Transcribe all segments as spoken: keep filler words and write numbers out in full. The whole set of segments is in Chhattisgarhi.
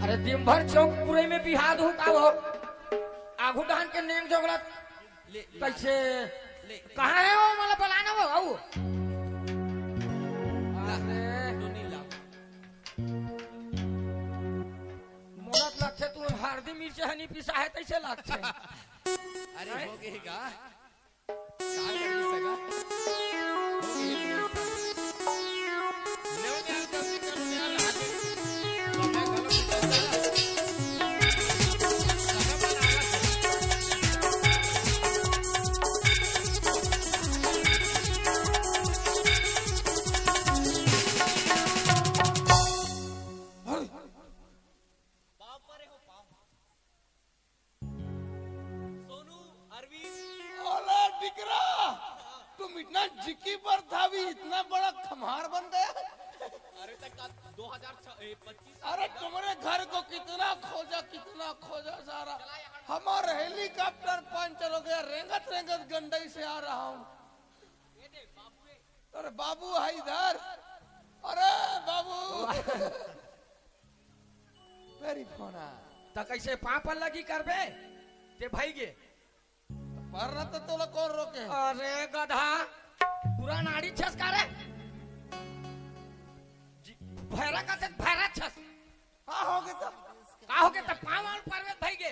अरे दिन भर चौक पुरई में बिहाद हो का हो? आघू डाहन के नेंग जोगलत ले, ले, कइसे? ले, ले। कहाँ हे वो? मोला बलाना वो, आऊ। ला, अरे। नोनी ला। मोला त लगथे तू हरदी मिर्च हनी पिसा हे, तइसे लगथे। अरे, हैं? हो गे का? का करही सगा? हो गे। पाँव परे हो, पाँव। सोनू, अरविंद। अरे डिकरा, तुम इतना जिकी पर था भी इतना बड़ा खम्हार बन गया। अरे तक का दो हज़ार छह, ए, पच्चीस। अरे तुम्हारे घर को कितना खोजा, कितना खोजा सारा। हमारा हेलीकॉप्टर पंचर हो गया, रेंगत रेंगत गंडई से आ रहा हूँ। अरे बाबू है इधर। अरे बाबू। तेरी फोन आ। त कइसे पाँव पर लगी करबे? ते भई गे। पर न तो तोला कौन रोके? अरे गधा, पूरा नाड़ी छस का रे? जी, भैरा का से भैरा छस। का हो गे त? का हो गे त पाँव आल परवेत भई गे।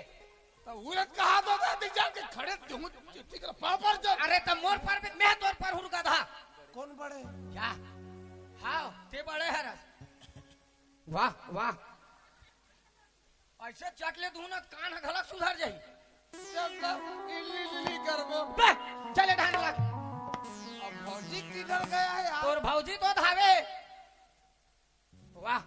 त उरत कहा दो दा, दिख जाके खड़े दूँ, ठीक है, पाँव पर जा। अरे त मोर परवेत, मैं तोर परहूँ गधा। कौन बड़े? क्या? हाँ, ते बड़े हरस। वाह, वाह। अइसे चट ले दूँ ना, कान ह घलक सुधर जाही। चल ना, इल्ली इल्ली करबो। बे, चले ढांग लग। अब भौजी किधर गया है यार? तोर भौजी तो धावे। वाह।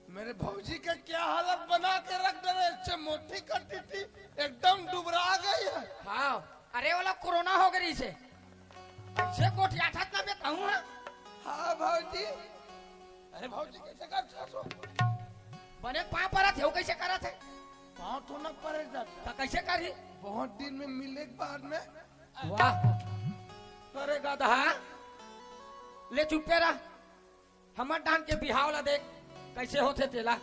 मेरे भौजी का क्या हालत बना के रख डरे, इससे मोटी कटी थी, एकदम डुबरा गई है। हाँ, अरे वाला कोरोना हो गई इसे। इसे गोठियाठत ना बे कहूँ, हाँ? हाँ भौजी। अरे भौजी कैसे कर छो? बने पाँव परत हे, वो कैसे करत हे? पाँव तो न परे जाता। त कैसे करही? बहुत दिन में मिले के बाद में। वाह। अरे गधा, ले चुप्पे रह। हमर डाहन के बिहाव ला देख, कैसे होथे तेला।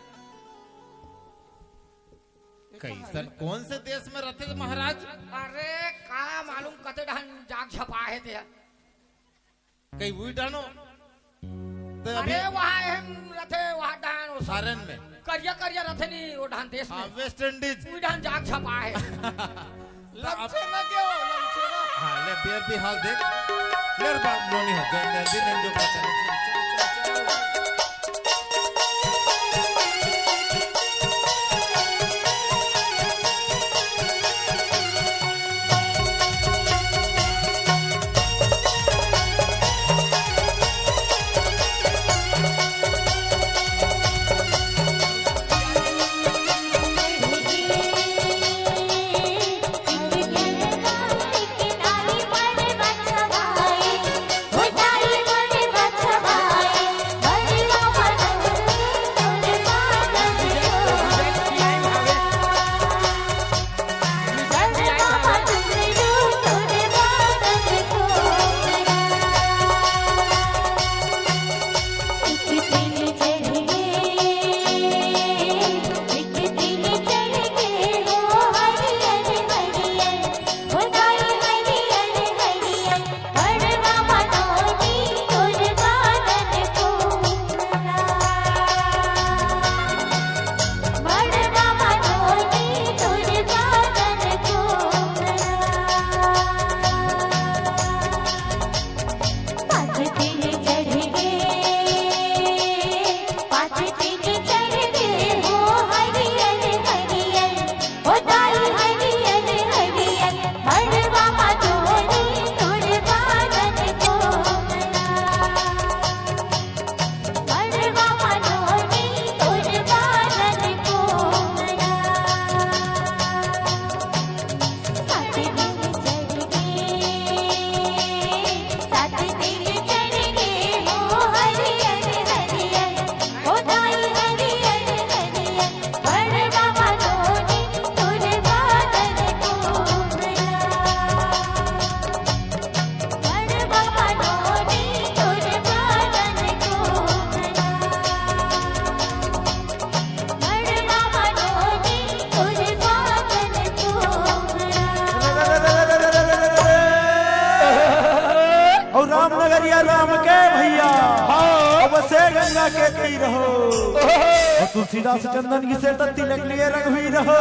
कैसन, कौन से देश में रथे महाराज? अरे का मालूम कते डाहन जाग झपा हे ते। कई उई डाहन ओ? ते अभी अरे वहाँ एहन रथे, वहाँ डाहन ओ सारन में। करिया करिया रथे नी, वो डाहन देश में। हाँ, वेस्ट इंडीज। उई डाहन जाग झपा हे। लमछे ना के हो, लमछे ना। हाँ, ले, बियर भी हाल देख। ले रे बाप, नोनी हो, जय, जय, दिन एंजॉय करते हैं। राम के भैया, हाँ। अब से गंगा के तीर हो। ओहो। अउ तुलसीदास चंदन घिसे त तिलक लिए रघुवीर हो।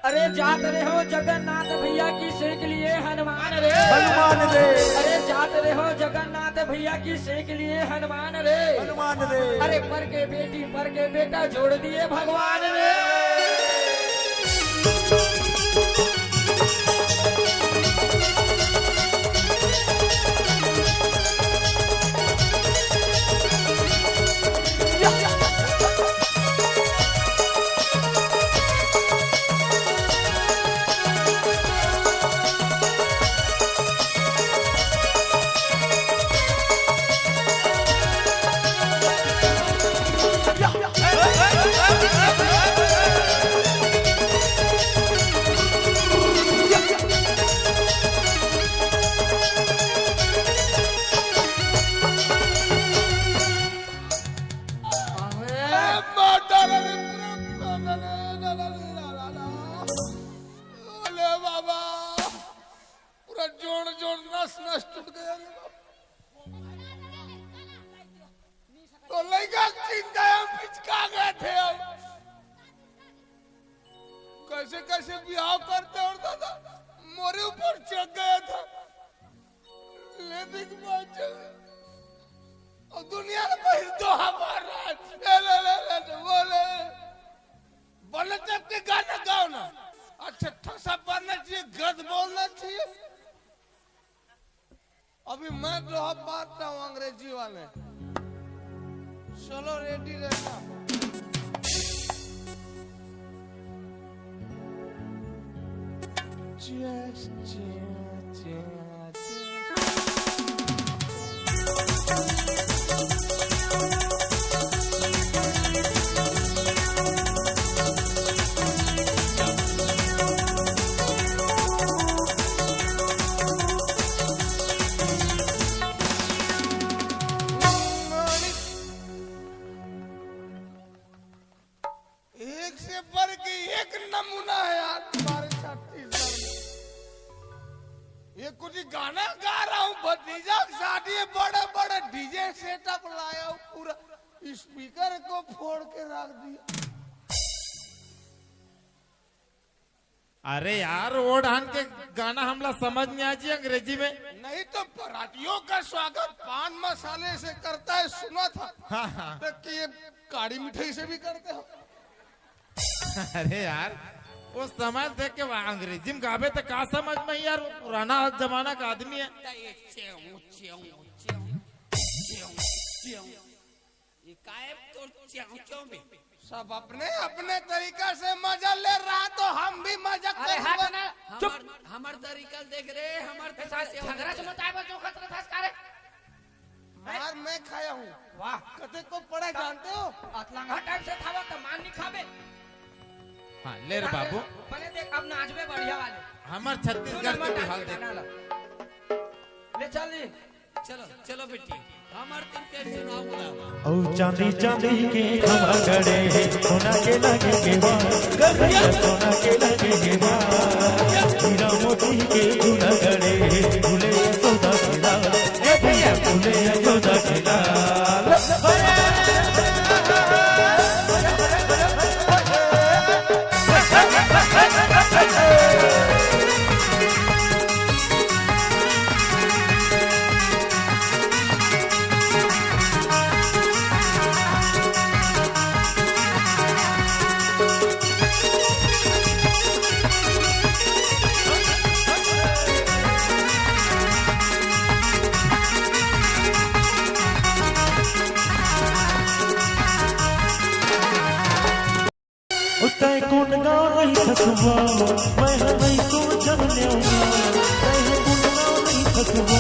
अरे जात रहे हो जगन्नाथ भैया की सेक लिए हनुमान रे। हनुमान रे। अरे जात रहे हो जगन्नाथ भैया की सेक लिए हनुमान रे। हनुमान रे। अरे पर के बेटी पर के बेटा जोड़ दिए भगवान रे। अरे बाबा, पूरा जोड़ जोड़ नस नस टूट गया रे बाबा। तो लइका चिंता हम पिचका गए थे। कैसे कैसे बिहाव करते और दादा मोरे ऊपर चढ़ गया था। ले देख बात चल। और दुनिया में बहिर तो हमारा ले ले ले ले बोले। बने जब के गाना गाओ ना। अच्छा ठसा बनना चाहिए, गद बोलना चाहिए। अभी मैं तो अब बात रहा हूँ अंग्रेजी वाले। चलो रेडी रहना। Just, just, just. एक से बढ़ के एक नमूना है यार हमारे छत्तीसगढ़ में। ये कुछ गाना गा रहा हूँ, भतीजा की शादी है, बड़े बड़े डीजे सेटअप लाया हूँ, पूरा स्पीकर को फोड़ के रख दिया। अरे यार, वो डान के गाना हमला समझ नहीं आ जी अंग्रेजी में। नहीं तो बरातियों का स्वागत पान मसाले से करता है, सुना था। हाँ, हाँ। तो कि ये काड़ी मिठाई से भी करते हो। अरे यार, वो समय देख के वहाँ अंग्रेजी में गावे तो का समझ में यार, वो पुराना जमाना का आदमी है। ये काय तोर च्याव च्याव में? सब अपने अपने तरीका से मजा ले रहा, तो हम भी मजा अरे हट करूंगा। ना, चुप। हमर, हमर तरीका देख रे, हमर ए, तरीका साले से झगड़ा होता से है। मत आए, बस जो खतरा था, सारे। मार मैं खाया हूँ। वाह। कते को पढ़ा जानते हो? अतलंगा टाइप से था वो, तो मान नहीं खाबे। हाँ, ले रे बाबू। बने देख, अब नाचबे बढ़िया वाले। हमर छत्तीसगढ़ सुन, के हमर बिहाल टाइप देख। गाना ला। ले चल जी। चलो, चलो बेटी, हमर तुम के सुनाओ बोला। अउ चांदी चांदी के खमा गड़े हे, सोना के लगे के बा, गगरिया सोना के लगे के बा, हीरा मोती के झूला गड़े हे, झूले यशोदा के लाल, ए भैया झूले यशोदा के लाल। कोन गाँव रहिथस वो, मैं ह नइ तो जाननेव ना। मैं ह कोन गाँव रहिथस वो,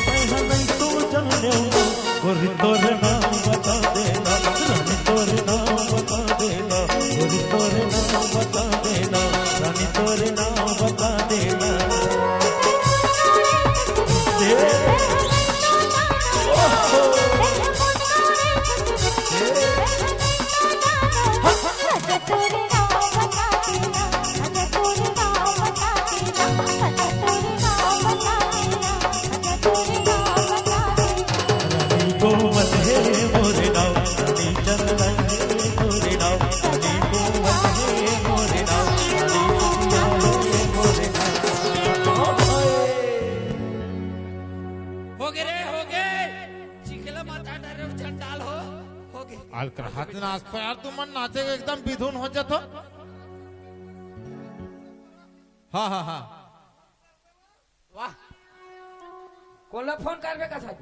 मैं ह नइ तो जाननेव ना। गोरी तोर नाम बता देना, रानी तोर नाम बता देना, गोरी तोर नाम बता देना, रानी तोर नाम बता देना। ए, ओहो। होगे रे, होगे। चिखला माता डरे चंडाल हो, होगे। अलकरहा नाचथो यार, तुमन नाचे के एकदम बिधुन हो जाथो। हाँ, हाँ, हाँ। वाह। कोला फोन करबे का था?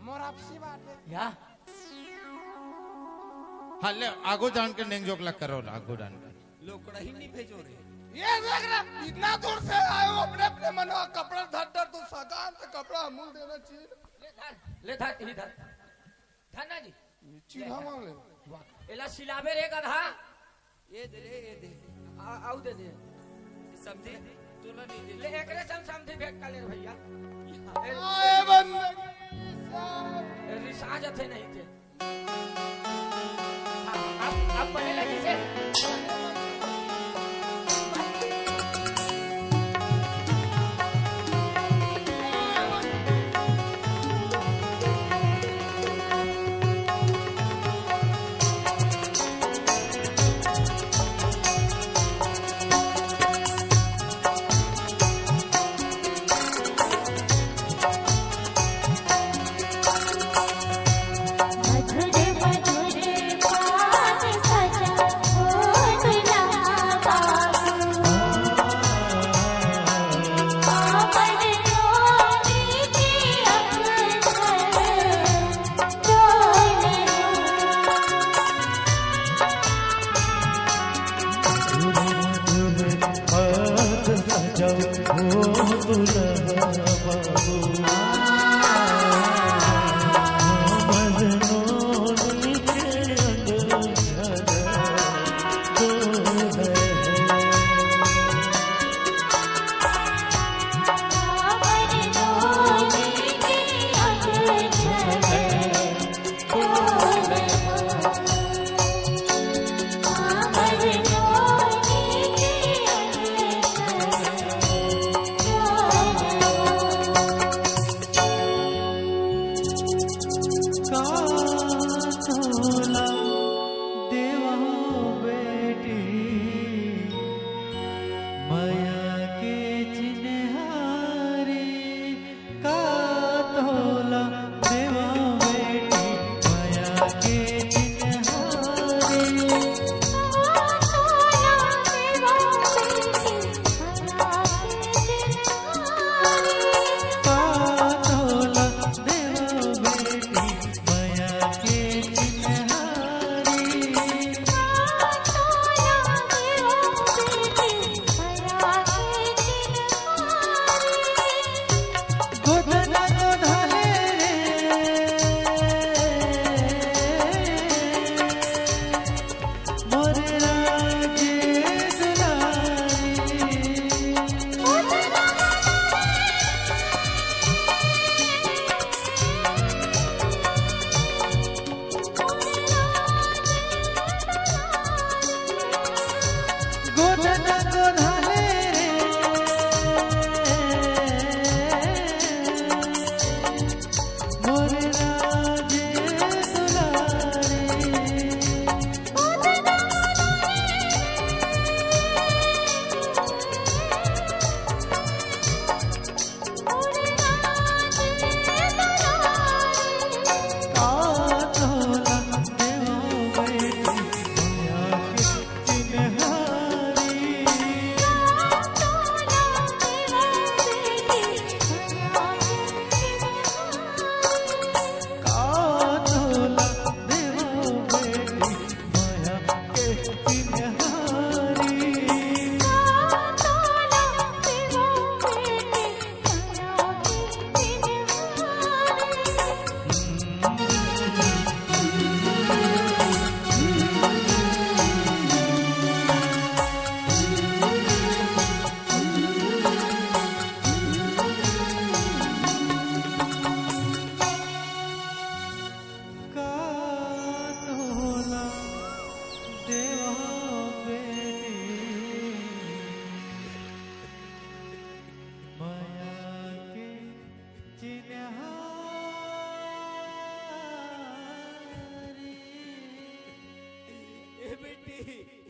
मोर आपसी बात है। या? हाँ, ले, आगू जान के नेंग जोक लग करो, आगू जान के। लोकड़ा ही नहीं भेजो रे। ये देख रहा, इतना दूर से आए हो, अपने, अपने मन का कपड़ा धर, धर, तू सगान से कपड़ा अमूल देना चाहिए। ले धर, ले धर, इही धर। धर ना जी। चिढ़ावा ले। वाह। एला सिलाबे रे गधा। ये दे रे, ये दे। आ, आऊ दे दे। समधी, तू ना नहीं दे। ले, एकरे संग समधी भेंट कर ले रे भैया। ए, आए बंदगी साहब। ए, रिसा जथे नहीं थे। हाँ, अब, अब बने लगी से। ए,